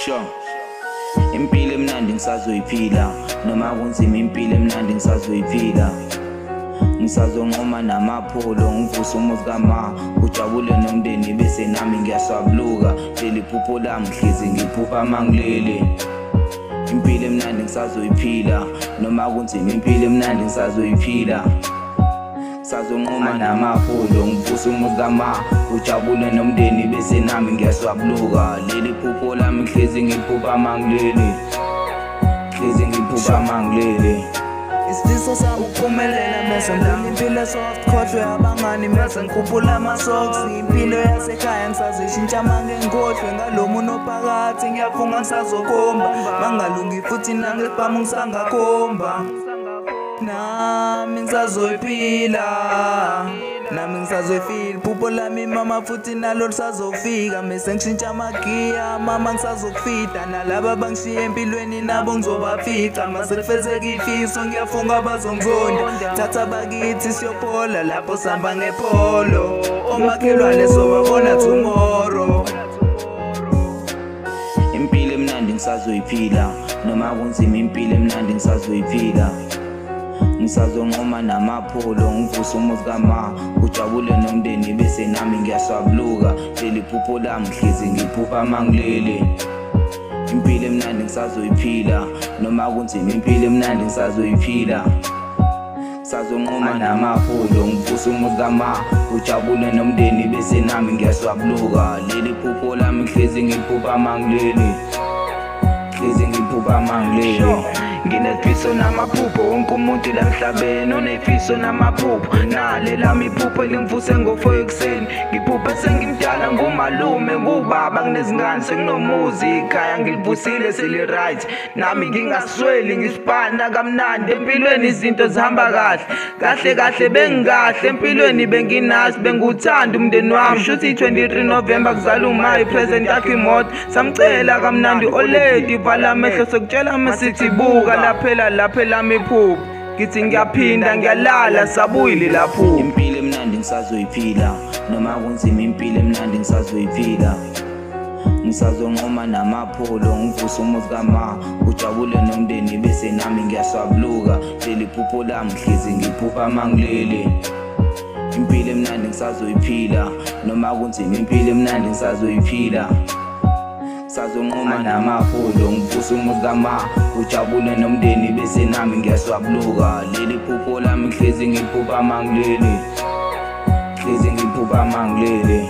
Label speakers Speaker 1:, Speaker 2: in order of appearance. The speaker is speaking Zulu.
Speaker 1: Sure. Impilo emnandi ngisazoyiphila noma kunzima, impilo emnandi ngisazoyiphila. Ngisazonqoma namapholo, ngivuse umuzi kama, ujabule nomndeni, bese nami ngiyaswabuluka. Leli phupho lami hlezi ngiphupha mangilele. Impilo emnandi ngisazoyiphila noma kunzima, impilo emnandi ngisazoyiphila. Sazonqoma namapholo, ngivuse umuzi kama, ujabule nomndeni, bese nami ngiyaswabuluka. Leli phupho lami hlezi ngiphupha mangilele, hlezi ngiphupha mangilele.
Speaker 2: Isifiso sami ukuphumelela, mese ngiphila impilo soft, khohlwe abangani, mese ngikhuphula ama-socks. Impilo yasekhaya ngisazishintsha mange ngikhohlwe ngalo muntu ophakathi. Ngiyafunga ngisazokhomba mangalungi futhi nangesibhamu ngisangakhomba. Nami ngisazoyiphila, nami ngisazoyifila iphupho lami mama, futhi nalo lisazofika. Mese ngishintsha amagiya mama, ngisazokufida nalaba bangishiye empilweni, nabo ngizobafica. Mase kufezeka ifiso, ngiyafunga bazongizonda. Thatha bakithi siyophola lapho sihamba ngePolo, omakhelwane sobabona tomorrow.
Speaker 1: Impilo emnandi ngisazoyiphila noma kunzima, impilo emnandi ngisazoyiphila. Ngisazonqoma namapholo, ngivuse umuzi kama, ujabule nomndeni, bese nami ngiyaswabuluka. Leli phupho lami hlezi ngiphupha mangilele. Impilo emnandi ngisazoyiphila noma kunzima, impilo emnandi ngisazoyiphila. Sazonqoma namapholo, ngivuse umuzi kama, ujabule nomndeni, bese nami ngiyaswabuluka. Leli phupho lami hlezi ngiphupha mangilele, hlezi ngiphupha mangilele.
Speaker 3: Nginefiso namaphupho, wonke umuntu la emhlabeni unefiso namaphupho. Nale lami iphupho elingivuse ngo-4 ekuseni, ngiphuphe sengimdala, ngumalume, ngubaba, nginezingane, senginomuzi, ikhaya ngilivusile seli-right, nami ngingasweli, ngisipana kamnandi empilweni, izinto zihamba kahle kahle kahle. Bengikahle empilweni, benginazi, benguthanda umndeni wami. Shuthi 23 November kuzala uma i-present yakho imoto, samcela kamnandi oledi, vala amehlo sokutshela masithi buka laphela lapha elami iphupho. Ngithi ngiyaphinda ngiyalala, sabuyile lapho.
Speaker 1: Impilo emnandi ngisazoyiphila noma kunzima, impilo emnandi ngisazoyiphila. Ngisazonqoma namapholo, ngivuse umuzi kama, ujabule nomndeni, bese nami ngiyaswabuluka. Leli phupho lami hlezi ngiphupha mangilele. Impilo emnandi ngisazoyiphila noma kunzima, impilo emnandi ngisazoyiphila. Sazonqoma namapholo, ngivuse umuzi kama, ujabule nomndeni, bese nami ngiyaswabuluka. Leli phupho lami hlezi ngiphupha mangilele, hlezi ngiphupha mangilele.